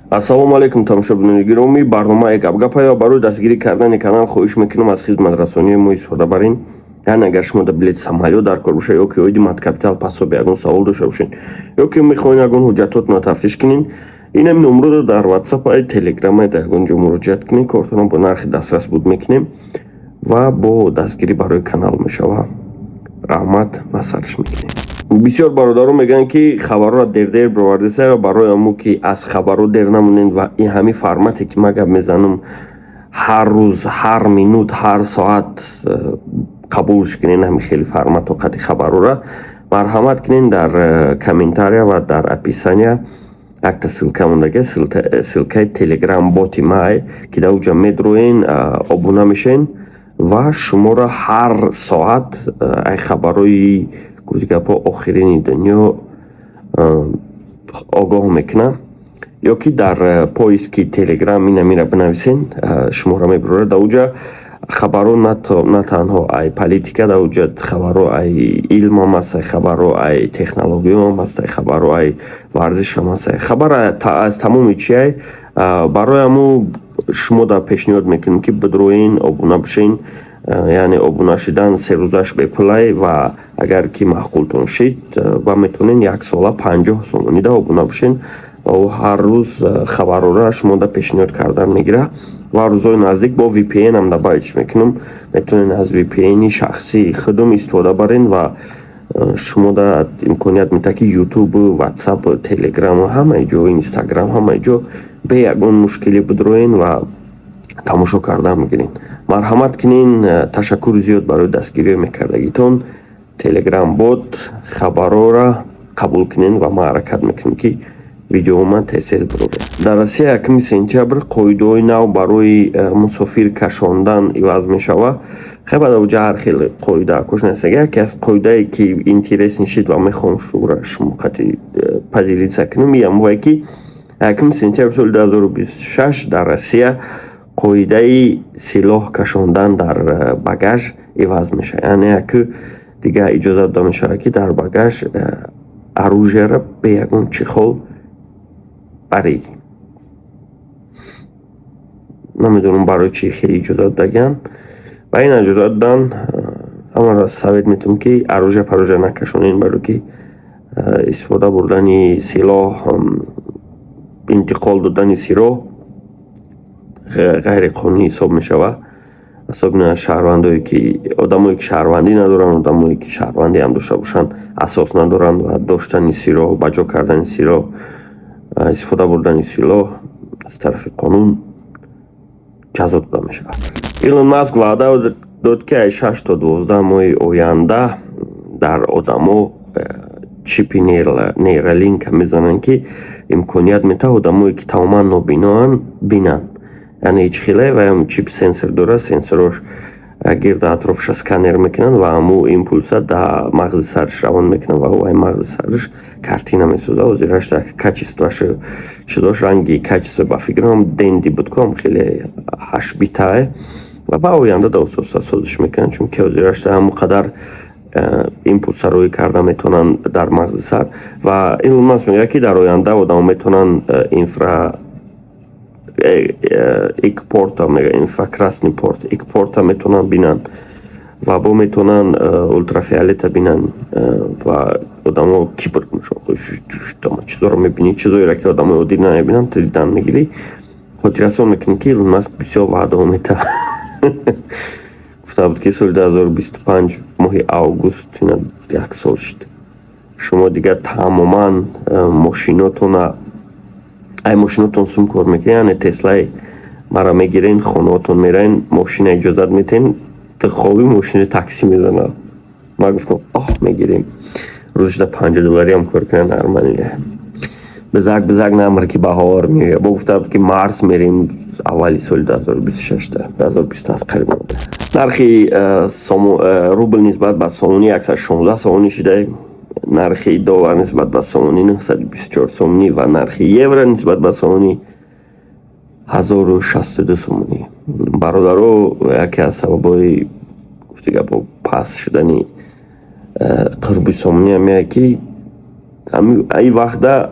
Ассалому алайкум, тамошобинони гиромӣ. Барномаи Гапгапая. Барои дастгирӣ кардани канал хоҳиш мекунам, аз хизматрасонии мо истифода барен. Яъне агар шумо да билети самолёт дар кор боша ё ки оиди маткапитал, пособие ягон савол дошта бошед ё ки мехоҳед ягон ҳуҷҷатотро тафтиш кунед, инам номроро дар Ватсап ай, Телеграм ай, дар ягон ҷо муроҷиат кунед. Кортонро бо нархи дастрас буд мекунем ва бо дастгирӣ барои канал мешава. Раҳмат ва сарш мекунем. Бисёр бародарон мегӯянд, ки хабарҳоро дер-дер бировардеса, ва барои ҳамо ки аз хабарҳо дер намонед ва ин ҳамин формате, ки ман гап мезанам, ҳар рӯз, ҳар минут, ҳар соат қабулш кунед, ҳамин хели формату қати хабарҳоро, марҳамат кунед, дар комментария ва дар описания якта ссылка мондага, ссылкаи Телеграм боти май, ки дар уҷа медроен, обуна мешавен ва шуморо ҳар соат ай хабарҳои, гуфти гапҳо, охирини дунё огоҳ мекунам. Ё ки дар поиски Телеграм инамира бинависен, шуморо мебарорад. Дар уҷа хабарҳо на танҳо ай политика, дар уҷа хабарҳо ай илмам аст, ай хабарҳо ай технологияам аст, ай хабарҳо ай варзишам аст, ай хабар аз тамоми чи ай. Барои ҳамо шумо дар пешниҳод мекунем, ки бидроен, обуна бишен. Яъне обуна шудан 3 рӯзаш бепулай ва агар ки маъқултон шид, ва метавонед як сола 50 сомонӣ да обуна бишен ва ӯ ҳар рӯз хабарҳоро шумо да пешниҳод кардан мегирад. Ва рӯзҳои наздик бо VPN ам добавить мекунам, метавонед аз VPN шахсии худум истифода барен ва шумо да имконият медиҳад, ки Ютуб, Ватсап, Телеграм, ҳамаи ҷо, Инстаграм, ҳамаи ҷо бе ягон мушкилӣ бидроен ва тамошо кардан мегирен. Марҳамат кунен. Ташаккури зиёд барои дастгириҳои мекардагитон. Телеграм бот хабарҳоро қабул кунен ва ман ҳаракат мекунем, ки видеома тез-тез бирорем. Дар Россия 1 сентябр қоидаҳои нав барои мусофир кашондан иваз мешавад. Хеле баъд оҷа ҳар хел қоида куш нест. Яке аз қоидае, ки интересный шид ва мехоҳам шуморо шумо қати поделиться кунем, ин ки 1 сентябр соли 2026 дар Россия қоидаи силоҳ кашондан дар багаж иваз мешавад. Яъне яку дигар иҷозат дода мешавад, ки дар багаж оружияро бе ягон чехол барӣ. Намедонам, барои чӣ хеле иҷозат додагианд ва ин иҷозат додан. Ҳамаро совет метавонам, ки оружия паружия накашонед, барое ки истифода бурдани силоҳ, интиқол додани силоҳ ғайриқонунӣ ҳисоб мешавад, особенно шаҳрвандое ки, одамое ки шаҳрвандӣ надоранд, одамое ки шаҳрвандӣ ҳам дошта бошанд, асос надоранд ва доштани силоҳ, ба ҷо кардани силоҳ, истифода бурдани силоҳ аз тарафи қонун ҷазо дода мешавад. Илон Маск ваъда дод, ки аз 6 то 12 моҳи оянда дар одамо чипи Нейралинка мезананд, ки имконият медиҳад одамое, ки тамоман нобиноанд, бинанд. Яъне ҳеҷ хеле ва чип сенсор дорад, сенсорош гирда атрофша сканер мекунанд ва ҳамун импулса да мағзи сараш равон мекунанд ва вай мағзи сараш картина месозад. Ҳозираш качествоаш чизош, ранги качество, ба фикрам, денди буд ку, хеле ҳаштбитае ва ба оянда да ососа созиш мекунанд, чунки ҳозираш ҳамон қадар импулса рӯй карда метавонанд дар мағзи сар. Ва Илон Маск мегӯяд, ки дар оянда одамо метавонанд инфра ИК порта мега, инфракрасный порт, ИК порта метавонанд бинанд ва бо метавонанд ултрафиолета бинанд. Ва одамо киборг мешаванд, чизоро мебинӣ, чизоеро, ки одамои оддӣ намебинанд, ту дидан мегирӣ. Хотиррасон мекунем, ки Илон Маск бисёр ваъдаҳо метаҳад. Гуфта буд, ки соли 2025 моҳи август, ина як сол шуд, шумо дигар тамоман мошинотона, ай мошинотон сум кор мекунед, яъне Теслаи мара мегирен, хонаотон мераен, мошина иҷозат метиҳен, ту хобӣ, мошини такси мезанад. Ман гуфтам, оҳ, мегирем, рӯзшуда 50 доллариам кор кунан, нормально. Бизак бизак намр, ки баҳор меояд. Бо гуфта буд, ки Марс мерем аввали соли 2026, 2027 қариб омада. Нархи рубл нисбат ба сомонӣ 116 сомонӣ шуда, нархи доллар нисбат ба сомонӣ 924 сомонӣ ва нархи евро нисбат ба сомонӣ 1062 сомонӣ. Бародаро, яке аз сабабҳои, гуфти гапо, паст шудани қурби сомонӣ ҳамяе, ки ай вақта,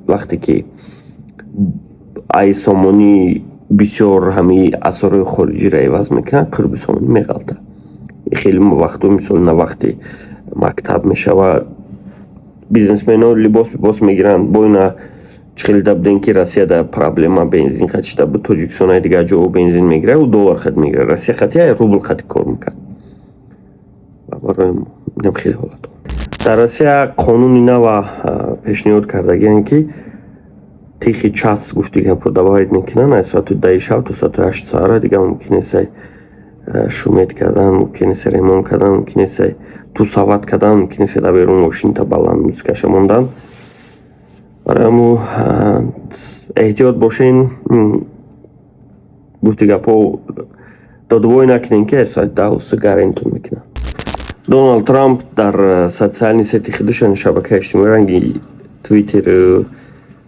вақте ки Ай сомонӣ бисёр ҳамаи асъорҳои хориҷиро иваз мекунанд, қурби сомонӣ меғалтад. Хеле вақтҳо, мисол, на вақти мактаб мешавад, бизнесменҳо либос бибос мегиранд. Бо ина чӣ хеле да будем, ки Россияда проблема бензин хат шида буд, Тоҷикистон ай дигар ҷо бензин мегирад, ӯ доллар хат мегирад, Россия хати ай рубл хати кор мекард. Барои инам хеле ҳолатҳо. Дар Россия қонуни нава пешниҳод кардагианд, ки тихий час, гуфти гапо, добавить мекунанд аз соати 10-и шаб то соати 8 саҳара. Дигар мумкин нест шуметь кардан, мумкин нест ремонт кардан, мумкин нест тусовать кардан, мумкин нест дар берун мошинта баланд музикаша мондан. Барои ҳамун эҳтиёт бошен, гуфти гапҳо, додувой накунем, ки аз соати 10:30 гарентон мекунанд. Доналд Трамп дар социальный сети худаш, яъне шабакаи иҷтимоӣ, ранги Твиттер,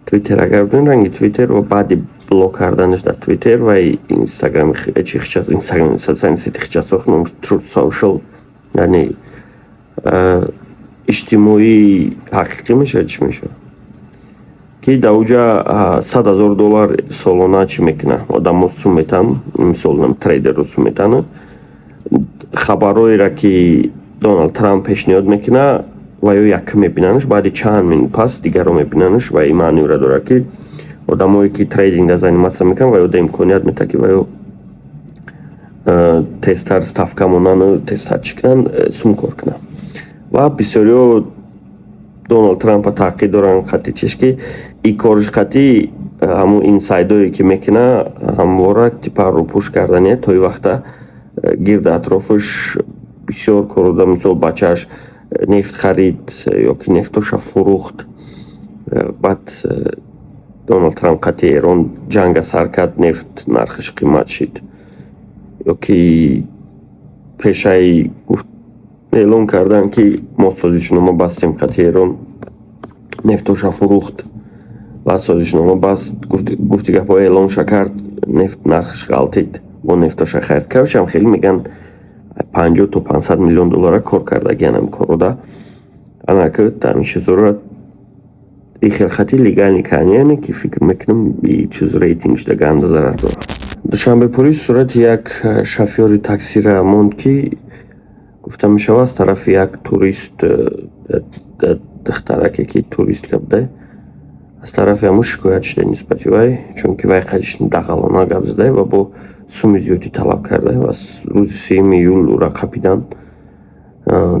Твиттер агар будем, ранги Твиттер, ва баъди блок карданаш дар Твиттер ва Инстаграми, чи, Инстаграм, социальный сети хича сохт, номаш Truth Social, яъне иҷтимоии ҳақиқӣ мешавад, чӣ мешавад, ки дар уҷа 100 000 доллар солона чӣ мекунад, одамо сум метаҳанд, мисол, трейдерро сум метаҳанд. Хабарҳоеро, ки Доналд Трамп пешниҳод мекунад, ва ё якм мебинанаш, баъди чанд минут пас дигарро мебинанаш. Ва ин маъниро дорад, ки одамое, ки трейдинга заниматься мекунанд, ва ё да имконият метаҳад, ки ва ё тезтар ставка монанду тезтар чӣ кунанд, сум кор кунанд. Ва бисёриҳо Доналд Трампа таъқид доранд, хати чиш, ки и кориш хати ҳамун инсайдое, ки мекуна, ҳамвора типа рӯпӯш кардане. То и вақта гирди атрофаш бисёр кор да, мисол, бачааш нефт харид ё ки нефтоша фурӯхт. Баъд Доналд Трамп қати Эрон ҷанга сар кард, нефт нархаш қимат шид. Ё ки пешаи гуфт эълон кардан, ки мо созишнома бастем қати Эрон, нефтоша фурӯхт ва созишнома баст, гуфти гапҳо, эълонша кард, нефт нархаш ғалтид, бо нефтоша харид. Короче, хеле мегӯянд, 50 то 500 миллион доллара кор кардагиан ҳами коррода. Анака ҳамин чизоро и хел хати легальный кардани, яъне ки фикр мекунам, и чиз рейтингш да ганда зарар дорад. Душанбе полис сурати як шофёри таксира монд, ки гуфта мешавад, аз тарафи як турист, духтараке, ки туристка буда, аз тарафи ҳамун шикоят шуда нисбати вай, чунки вай қадиш дағалона гап зада ва бо суми зиёдӣ талаб карда. Ва рӯзи 3-юми июл ӯра қапиданд,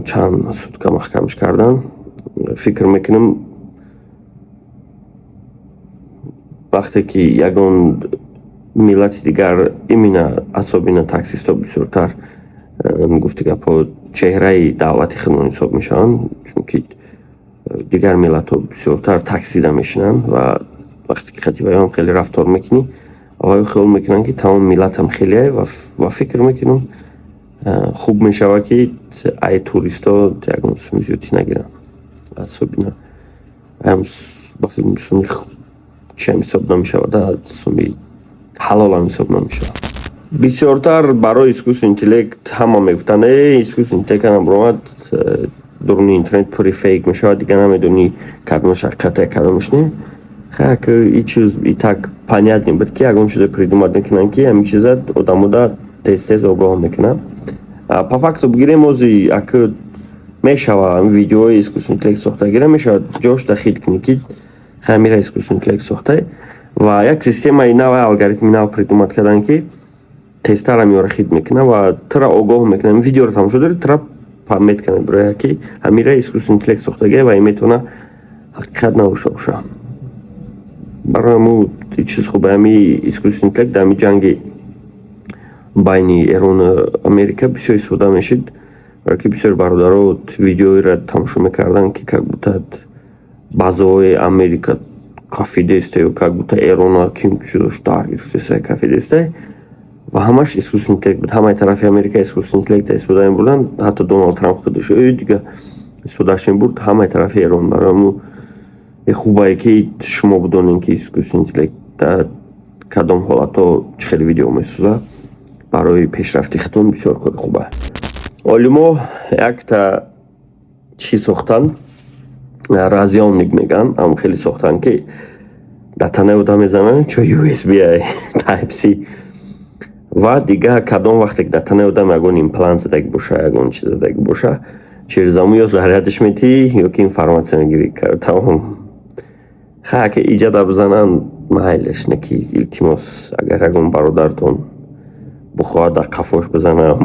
чанд сутка маҳкамаш карданд. Фикр мекунам, вақте ки ягон миллати дигар, именно особенно таксистҳо, бисёртар, гуфти гапҳо, чеҳраи давлати худмон ҳисоб мешаванд, чунки дигар миллатҳо бисёртар таксида мешинанд. Ва вақте ки хати вайам хеле рафтор мекунӣ, ваё хиёл мекунанд, ки тамоми миллатам хеле. Ва фикр мекунам, хуб мешавад, ки ай туристҳо ягон суми зиёдӣ нагиранд, особенно суми чиам ҳисоб намешавад, суми ҳалолам ҳисоб намешавад. Бисёртар барои искусственный интеллект ҳама мегуфтанд: «Э, искусственный интеллект анам омад, дуруни интернет пури фейк мешавад, дигар намедонӣ кадомаш ҳақиқате, кадомаш не». Хак и чиз и так понятно буд, ки ягон чизе придумать мекунанд, ки ҳамин чиза одамода тез тез огоҳ мекунанд. По факту бигирем, ози ака мешава видеои искусственный интеллект сохтагира мешавад, ҷошта хит кунӣ, ки ҳамира искусственный интеллект сохтай. Ва як системаи нав, алгоритми нав придумать кардан, ки тезтар ҳамиёра хит мекунад ва тура огоҳ мекунад. Видеоро тамошо дорӣ, тура пометка мебирояд, ки ҳамира искусственный интеллект сохтагия ва ин метавона ҳақиқат надошта бошад. Барои ҳамун чиз хубе, ҳами искусственный интеллект дар ҳами ҷанги байни Эрону Америка бисёр истифода мешид, барое ки бисёри бародаро видеоеро тамошо мекарданд, ки как будто базаҳои Америка кафидесте ё как будто Эрона ким чизош дар гирифтеста, кафидесте. Ва ҳамаш искусственный интеллект буд. Ҳамаи тарафи Америка искусственный интеллекта истифода мебурданд, ҳатто Доналд Трамп худаш дига истифодааш мебурд, ҳамаи тарафи Эрон. Барои ҳамун хубае, ки шумо бидонед, ки искусственный интеллект кадом ҳолатҳо чӣ хеле видео месозад. Барои пешрафти худтон бисёр кори хуба. Олимо якта чӣ сохтанд, разъёмник мегӯянд, ҳам хеле сохтанд, ки Дар танаи одам мезананд, чо USB Type C ва дигар кадом вақте ки дар танаи одам ягон имплант задагӣ боша, ягон чиз задагӣ боша, через аму ё зарядаш метиҳӣ, ё ки информатсия мегирӣ, тамом. Ха, ки иҷада бизананд, майлеш, не ки, илтимос, агар ягон бародаратон бихоҳад дар қафош бизана,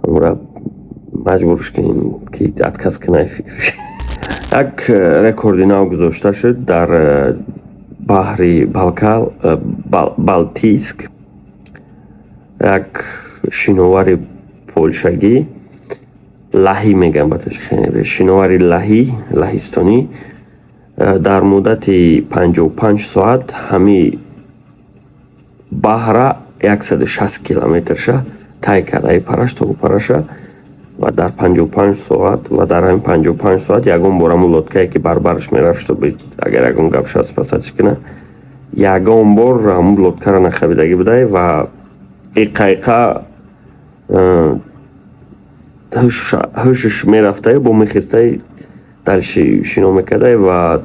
амура маҷбурш кунем, ки отказ кунад фикраш. Як рекорди нав гузошта шуд дар баҳри Балкал, Балтийск. Як шиновари полшагӣ, лаҳӣ мегӯям ба шиновари лаҳӣ, лаҳистонӣ, дар муддати 55 соат ҳами баҳра 160 километрша тай кард, ай параш то параша, ва дар 55 соат. Ва дар ҳамин 55 соат ягон бор ҳамун лодкае, ки барбараш мерафт, чтобы агар ягон гап шава, спасать кунад, ягон бор ҳамун лодкаро нахабидагӣ будай. Ва иқа иқа ҳушаш мерафтаю, бо мехестай, дальше шино мекардай. Ва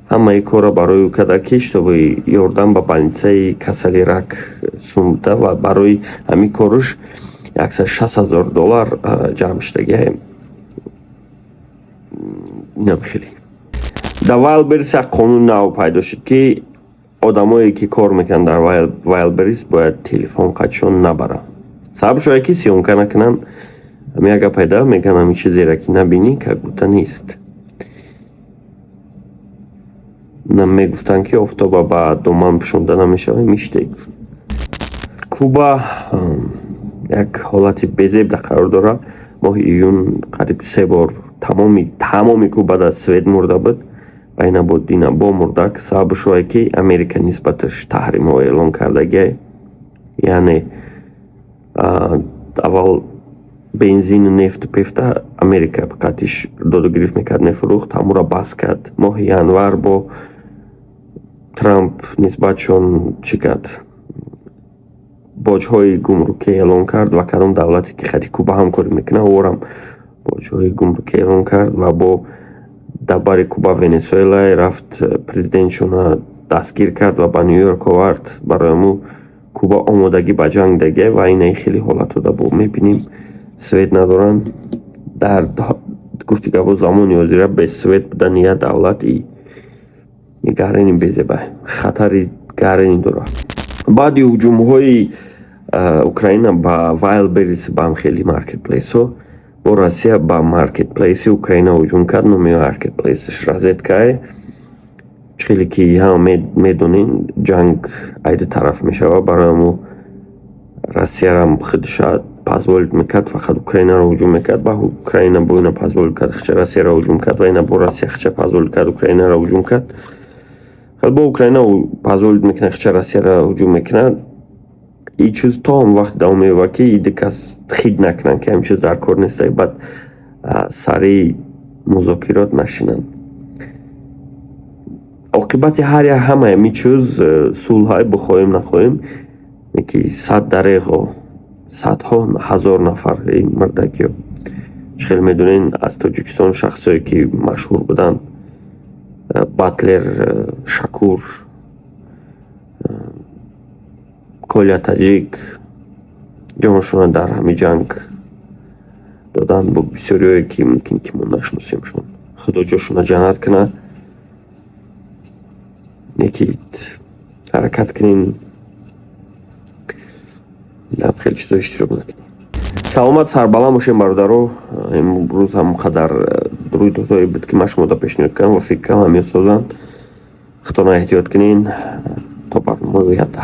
ҳамаи корро барои ӯ карда, ки чтобы ёрдам ба больницаи касали рак сум буда. Ва барои ҳамин коруш 160 000 доллар ҷамъ шудагиа. Инам хеле. Дар Wildberries як қонуни нав пайдо шуд, ки одамое, ки кор мекунанд дар Wildberries, бояд телефон қадшон набаранд. Сабаб шояд, ки съёмка накунанд. Ҳами як гап пайда мекунанд, ҳамин чизеро ки набинӣ, как будто нест. Мегуфтанд, ки офтоба ба доман пӯшонда намешавад, миштек. Куба як ҳолати безебда қарор дорад. Моҳи июн қариб се бор тамоми Куба дар свет мурда буд ва ина бо дина бо мурдак. Сабабш ое, ки Америка нисбаташ таҳримҳо эълон кардагиай, яъне аввал бензину нефту пефта Америка қатиш доду гирифт мекард, мефурӯхт, ҳамура бас кард. Моҳи январ бо Трамп нисбатшон чӣ кард? Боҷҳои гумрукӣ эълон кард ва кадом давлате, ки хати Куба ҳамкорӣ мекунад, орам боҷҳои гумрукӣ эълон кард. Ва бо дабари Куба Венесуэла рафт, президентшона дастгир кард ва ба Ню-Йорк овард. Барои ҳамун Куба омодагӣ ба ҷанг дагия. Ва инаи хеле ҳолатҳо бо мебинем, свет надоранд. Дар гуфти гапо, замони ҳозира без свет будани як давлат и гарени безеба, хатари гарени дорад. Баъди ҳуҷумҳои Украина ба Wildberries, ба хеле маркетплейсҳо, бо Россия ба маркетплейси Украина ҳуҷум кард. Номи маркетплейсаш Розеткае. Хеле ки ҳама медонем, ҷанг айди тараф мешавад. Барои ҳамун Россиярам худша позволить мекард, фақат Украинаро ҳуҷум мекард, ба Украина бо ина позволить кард, хича Россияро ҳуҷум кард, ва ина бо Россия хича позволить кард, Украинаро ҳуҷум кард. Хел бо Украина позволить мекунад, хича Россияро ҳуҷум мекунад. И чиз то он вақт давом меёбад, ки иди кас хид накунанд, ки ҳамин чиз дар кор нест, баъд сари музокирот нашинанд. Оқибати ҳар як ҳамаи ҳамин чиз сулҳай бихоҳем, нахоҳем, ки сад дареғо садҳо ҳазор нафар мурдагиё. Чӣ хеле медонен, аз Тоҷикистон шахсое, ки машҳур буданд, батлер Шакур, Коля Таҷик, ҷоншона дар ҳамин ҷанг доданд, бо бисёриҳое, ки мумкин ки мо нашиносемшон. Худо ҷошона ҷаннат кунад. Неки ҳаракат кунем, дар хеле чизо иштирок накунем. Саломат, сарбаланд бошем, бародаро. Имрӯз ҳам қадар рӯйдодҳое буд, ки ман шумода пешниҳод кардам ва фикр кардам ҳамин созанд. Худтона эҳтиёт кунен. То барномаи оянда.